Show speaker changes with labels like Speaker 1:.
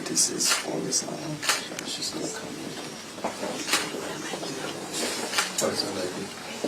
Speaker 1: This phone is on. She's gonna come. Oh, it's on ID.